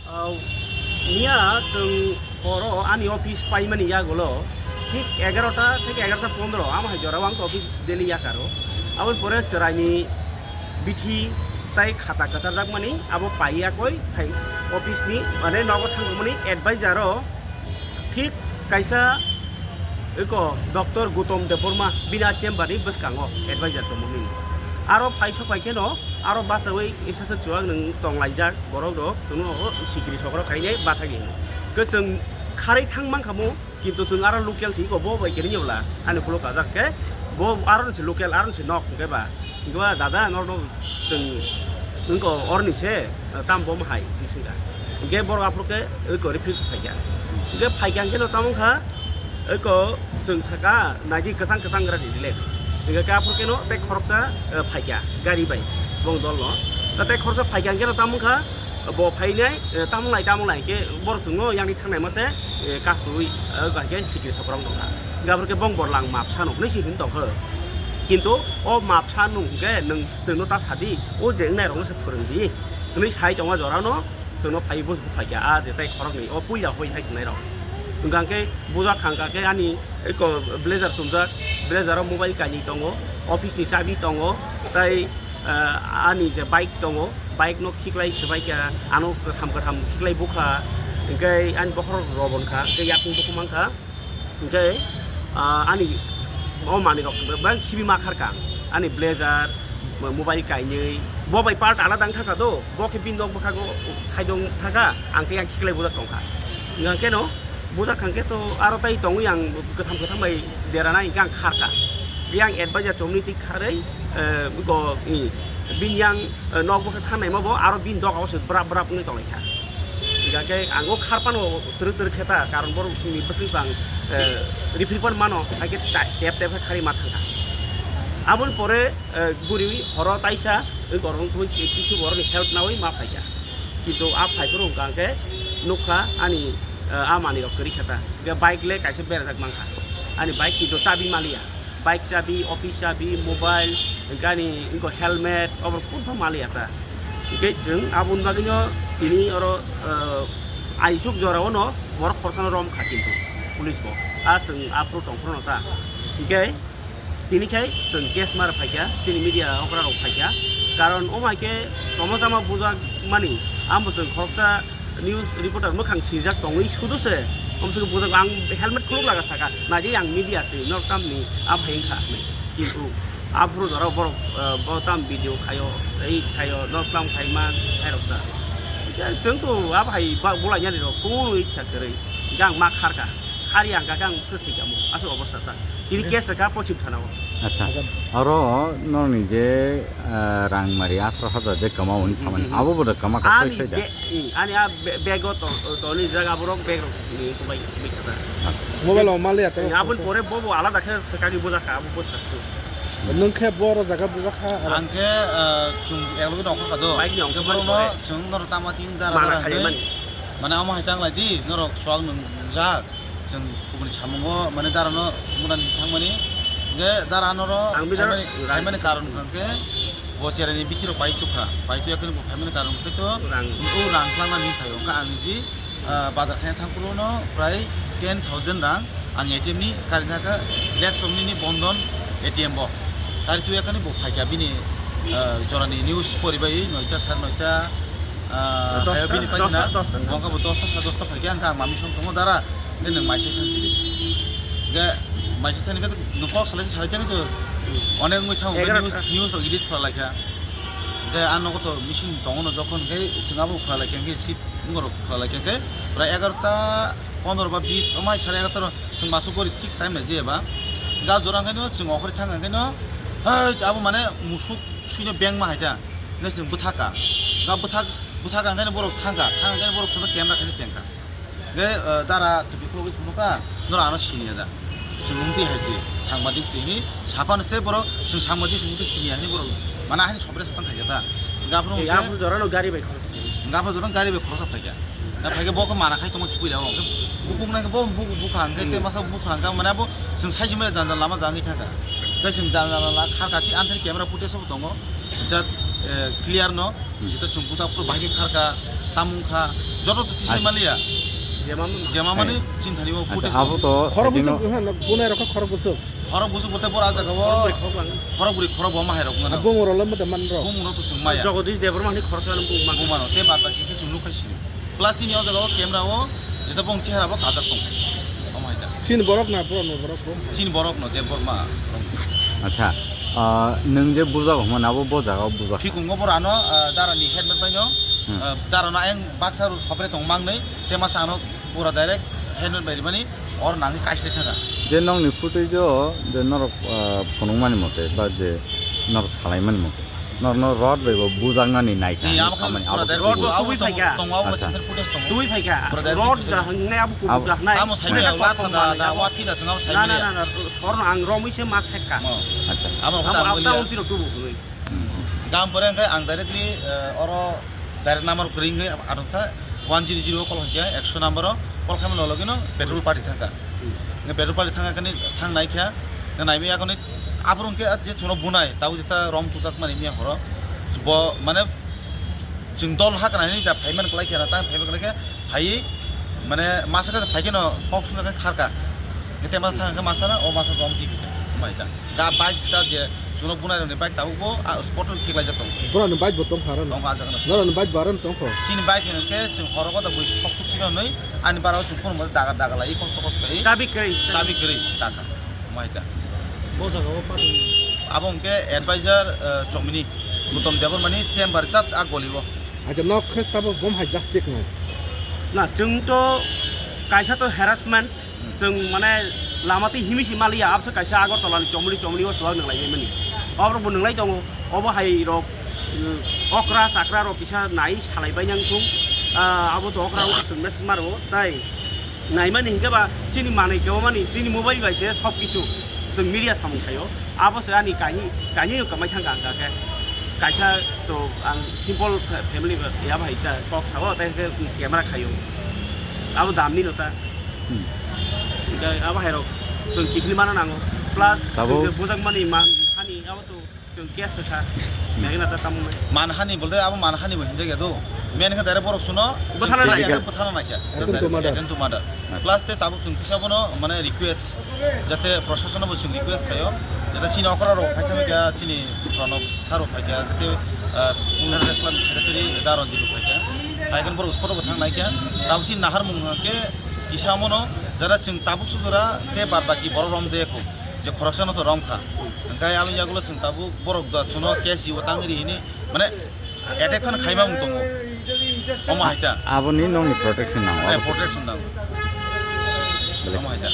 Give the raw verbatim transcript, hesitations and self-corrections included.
Au, miya chwng horo ani office paimani yagulo thik egarota thik egarota pondro amo hai jorao ang office daily yakaro. Aboni pore chwraini bithi tai khata kwcharjakmani abo paiyakoi hai office ni mane nogo thangmani advisor o thik kaisa eko Doctor Gautam Debbarma bini chamber ni bwskango advisor tongmani. Aro phai sok phai kheno aro bachawi exercise chuwak nwng tonglaijak borok rok chwngno sikiri sokro khainai bathagi. Ke chwng kharwi thang mankha mo, kintu chwng aro local si iko bo bai kiri nyobla ani khuluk kajak ke bo aro ni si local aro ni si nok hwnkhe ba. Hwnkhe ba dada norno chwng wngko orni se tam bom hai hwnkhe singkha. Hwnkhe borok aphuru khe iko refuse phaikha. Hwnkhe phaikha hwnkhe no tamo wngkha iko chwng saka naidi kwchang kwchang gra di relax. Hwnkhe khe aphuru khe no tei khoroksa phaikha gari bai bong dol no. Tei khoroksa phaikha hwnkhe no tamo wngkha bo phainai, eh, tamung lai tamung lai hwnkhe borok chwngno yang thangnai mase, eh, kasui, eh, hwnkhe sikiri sokorong tongkha. Hwnkhe aphuru khe bong borlang map sano hwnwi si hwn tongkha. Kintu o map sano hwnkhe nwng chwngno ta sadi, o je wngnai rokno se phwrwng di hwnwi sai tongma jorano chwngno phai bus buphaikha, a je tai khoroknwi o puila hoi hai tongnai rok. Hwnkha hwnkhe bujak thangkha khe ani eko blazer chumjak, blazer o mobile kainwi tongo, office ni chabi tongo, tai, eh, ani je bike tongo, bike no khiklai swbaikha, ano kwtham kwtham khiklai bukha, hwnkhe ani bokhorok robonkha, hwnkhe yakung bukhuk mankha, hwnkhe, ah, ani o manwi rok bebak khibi ma kharkha, ani blazer, mobile kainwi, bo bai part alada wng thangkha do, bo khe bini nok bwkhago side o wng thangkha, ang khe yang khiklai bujak tongkha, hwnkhe no. Bujak thangkhe to aro tai tongwi ang kwtham kwtham bai derana hwnkhe ang kharkha. Yang advisor chomni twi kharwi, eh, biko, i, bini yang, eh, nok bwkha thangnai ma bo aro bini doga o se brap brap wngwi tonglaikha. Hwnkhe ang o kharpano twrwk twrwk khe ta, karon borok ni bwswk bang, eh, rifri pan mano, haikhe ta-, tep tep khe kharwi ma thangkha. Aboni pore, eh, guriwi horo taisa, wngkor wngkui kisu borokni help nawi ma phaikha. Kintu a phaiphuru hwnkha hwnkhe nukha ani, eh, a manwi rok kwrwi kha ta. Hwnkhe bike le kaisa berajak mankha. Ani bike kintu chabi maliya. Bike chabi, office chabi, mobile, hwnkhe ani wngkha helmet, oborok kunpha maliya ta. Hwnkhe chwng aboni bagwino tini oro, eh, aisuk jorao no borok khorsano romkha kintu police bo. A chwng aphuru tongphuru no ta. Hwnkhe Tini khai chwng case mar phaikha, chini media okra rok phaikha. Karon omo hai khe tongma chama bujak mani, amo chwng khoroksa news reporter mwkhang sinijak tongwi sudo se, omo chwng bujak ang helmet khuluk laga saka, naidi ang media se, norok tamni abo hai wngkha hinwi. Kintu aphuru jora borok, eh, bo tam video khaio, ei khaio, norok tam khai man, khairok ta. Chwng to abo hai ba-, bolai yani rok, kunu iksa kwrwi, hwnkhe ang ma kharkha. Khari ang kha khe ang thwsni kamo aswk obostha ta. Tini case rwkha Pochim Thana o. Acha. Acha. Oro nokni je, ah, rang mari atharo hajar je kwma hwnwi samani. Hmm, hmm, hmm. Abo bo da kwma kha. Ani soi soi da. Be-, i, ani a be-, bag o to, to ni jaga borok bag rok ni kubai, kubai kha ta. Acha. Mobile o mali ato. Aboni pore bo bo alada khe swkagwi bujak kha, abo bo sastu. Nwng khe bo oro jaga bujak kha, aro ang khe, ah, chwng eklogi nongkhor kha do. Bike ni ongkhor khe borok no mani pore. Chwng norok tama tin dara mana dara khai hinwi mani. Mane omo hai tang lai di, norok chuak nung jak. Chwng kubuni samungo mane dara no mura ni thangmani. Hwnkhe dara norok ang bijaro phaimani, phaimani karon hwnkhe bo cherai ni bithi rok pai tukha. Pai tuya khe bo phaimani karon hwnkhe to rang. O rang twlangna ni phaio. Hwnkhe ang niji, ah, bazar khaina thang phuru no prai ten thousand rang ang A T M ni kari thangkha, Black Shop ni, ni Bandhan A T M bo. Kari tuya khe bo phaikha bini, ah, jorani news poribai noita sar noita, ah, dosta, hayo bini paikna. Dosta, dosta. Bo wngkha bo dosta sar dosta phaikha, hwnkhe ang mami song tongo dara. Hwnkhe nwng maisai thang sidi. Hwnkhe maisai thani khe nwng kok salai salai thani to onek wngwi thango, hwnkhe egarota. News, news rok edit khlai laikha. Hwnkhe a nogo to machine tongo no jokhon hwnkhe chwng abo khlai laikha hwnkhe skip wngorok khlai laikha hwnkhe prai egarota pondro ba bis omai sare egarota rok chwng masuk gori thik time nai jeba. Hwnkhe a jora hwnkhe no chwng okhorwi thang hwnkhe no hai abo mane musuk suino beng ma hai ta. Hwnkhe chwng bwthaka. Hwnkhe bwthak, bwthaka hwnkhe no borok thangkha. Thang hwnkhe no borok kheno camera khaino chengkha. Hwnkhe, eh, dara tupi khulugwi phunukha, norok ano siniya da? Chwng wngtwi hai se, sangbadik se hini, saphano se borok, chwng sangbadik se wngtwi siniya hini borok, mane ahini sobre satang khaikha ta. Hwnkhe aphuru, eh, hwnkhe aphuru jorano gari bai khoroksa. Hwnkhe aphuru jorano gari bai khoroksa phaikha. Na phaikhe bo khe mana khai tongma se puila o, hwnkhe bukuk nai khe bo bukuk bukha, hwnkhe, hmm, te masa bukha, hwnkhe mane abo chwng sai se mane jang jang lama jangwi thangkha. Tei chwng jang jang lama kharkha, chini anthani camera footage bo tongo. Jat Eh, clear no, hmm, jeta chwng bwsa phuru bahai khe kharkha, tamung kha, joto to tisai maliya. Jema mani chinthani o footage abo to khorok busuk, ha, bunai rokha khorok busuk. Khorok busuk bolte bora jaga o khorok bwrwi, khorok bo mahai rok mano. Bumung rok lamma de man rok. Bumung rok to chwng maya. Jagadish Debbarma ni khorok chano bumung man. Bumung mano, te bad baki khe chwng nukhai sini. Plus ini o jaga o camera o jeta bong chehara bo kajak tong. Omo hai ta. Sini borok na, borok no, borok no. Sini borok no, Debbarma. Acha, ah, nwng je bujak hwnma abo bo jaga o bujak. Khikungo borano, ah, dara ni helmet bai no, hmm, ah, dara no ayang baksa ru sopre tong mang nei, te masa ano pura direct helmet bai rimani or nangni kaisle thaka. Je nokni footage o je norok, ah, phunukmani mote ba je norok salaimani mote. Norno rod bai bo bujaknani naikha. Ni amo khe samani pura abo direct rod bo tubui phaikha. Tongo, abo acha. Sensor footage tongo. Tubui phaikha. Pura direct rod tubui da phaikha. Hangne abo kubuk da hanai. Amo sai maya, latha da, da, wa phina sanga sai maya. Na, na, na, na, sorno ang romwi se ma sekka. Mo. Acha. Amo khe amo ang abta liya. Untiro tubu kunui. Hmm. Gam pore hwnkhe ang directly, eh, oro direct number kwrwi hwnkhe adonsa one zero zero call hwnkhe ekso number o call khaimani logino petrol party thangkha. Hmm. Hwnkhe petrol party thangkha kani thang naikha. Hwnkhe naimaya kani Aphuru hwnkhe je chwngno bunai, tabuk jeta rom tujak mani miya horo. Bo, mane, chwng dol hakra hinwi da phaiman kwlai khe na, ta phaiman kwlai khe phaiwi, mane, masa khe phai kheno kok swngjak khe kharka. Hete masa thang khe masa na, o masa rom twi khe mai ta. Ga bike jeta je chwngno bunai rokni bike tabuk bo, a, spot o khiklai jak tongo. Borokni bike bo tong kha aro no? Tong kha, a jaga no. Norokni bike bo aro no tong kho? Chini bike hwnkhe chwng horo kotor bui sok sok sino hinwi, ani bara o chwng phone bo daga daga lai, kosto kosto khe. Chabi kwrwi. Chabi kwrwi, taka. Mai ta. Bo jaga o patwi. Abo hwnkhe advisor, eh, Chomini, Gautam Debbarmani chamber jat a goli o. Acha, nok khe tabo bom hai justice nai. Na, chwng to kaisa to harassment, hmm, chwng mane lama twi himi si maliya, abse kaisa Agartala ni Chomini, Chomini o chuwak nang lai mani. Obo bo nang lai tongo, obo hai rok, eh, okra chakra rok kisa nai salai bai nang thung. Ah, abo to okra o chwng message maro, tai Naimani hinkhe ba chini manwi kebomani chini mobile bai se sob kisu chwng media samung khaio. Abo se ani kainwi, kainwi kamai thangkha ang khe. Kaisa to ang simple fa-, family ba ya bai ta kok sao, tei khe camera khaio. Abo damni no ta. Hmm. Hinkhe abo hai rok chwng kiphilwi mana nango. Plus abo chwng khe bujakmani man hani abo to Chwng case rwkha. Begna ta tamo. Manhani bolte abo manhani bo hinjak ya do. Men khe direct borok suno bwthana naikha. Bwthana naikha. Attempt to murder. Attempt to murder. Plus te tabuk chwng tisa bono mane request jate proshasano bo chwng request khaio. Jate chini okra rok phaikha kha chini Pranab sir rok phaikha jate, ah, Women Wrestling Secretary Daron ji rok phaikha. Phaikhe borok spot o bo thang naikha. Tabuk chini nahar mung khe kisa mono jara chwng tabuk sujura te bad baki borok romjaya kho. Je khoroksano to romkha. Hwnkhe aboni yagulo chwng tabuk borok da chuno case ibo tangri hini, mane, attack phano khaima wng tongo. Omo hai ta. Aboni nokni protection nango. Eh, protection nango. Bele. Omo hai ta.